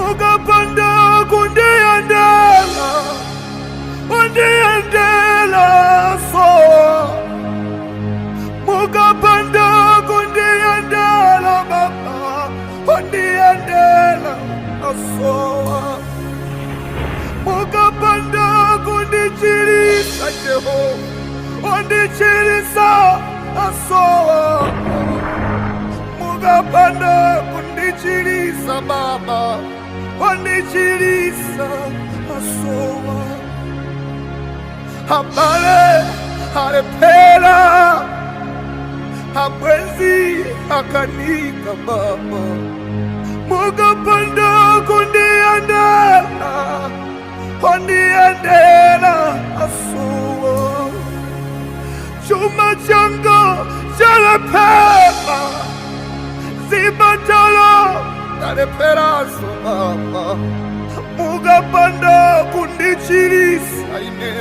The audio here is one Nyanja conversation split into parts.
Mukapanda kundiyendela, kundiyendela asowa. Mukapanda kundiyendela baba, kundiyendela asowa. Mukapanda kundichilisa Jehova, kundichilisa asowa. Mukapanda kundichilisa baba, kundichilisa asowa. Abale alephera, abwenzi akanika baba. Mukapanda kundiyendela, kundiyendela asowa. Chuma changa chalephera, zipatala zalepheraso baba. Mukapanda kundichilisa ine,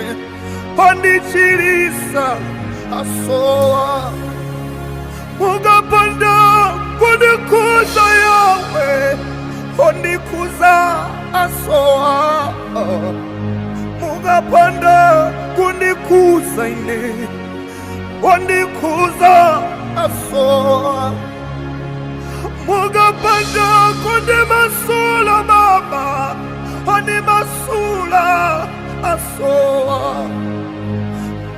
kundichilisa asowa. Mukapanda kundikhuza yawe, kundikhuza asowa. Mukapanda kundikhuza ine, kundikhuza asowa. Mukapanda kundimasula baba, kundimasula asowa.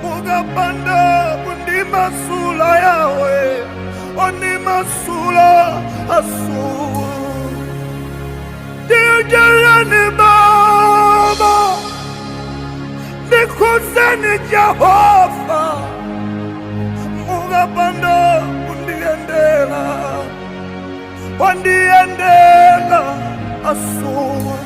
Mukapanda kundimasula yawe, kundimasula asowa. Ndiyendeleni baba, ndikhuzeni Jehova. Mukapanda kundiyendela, kundiyendela asowa.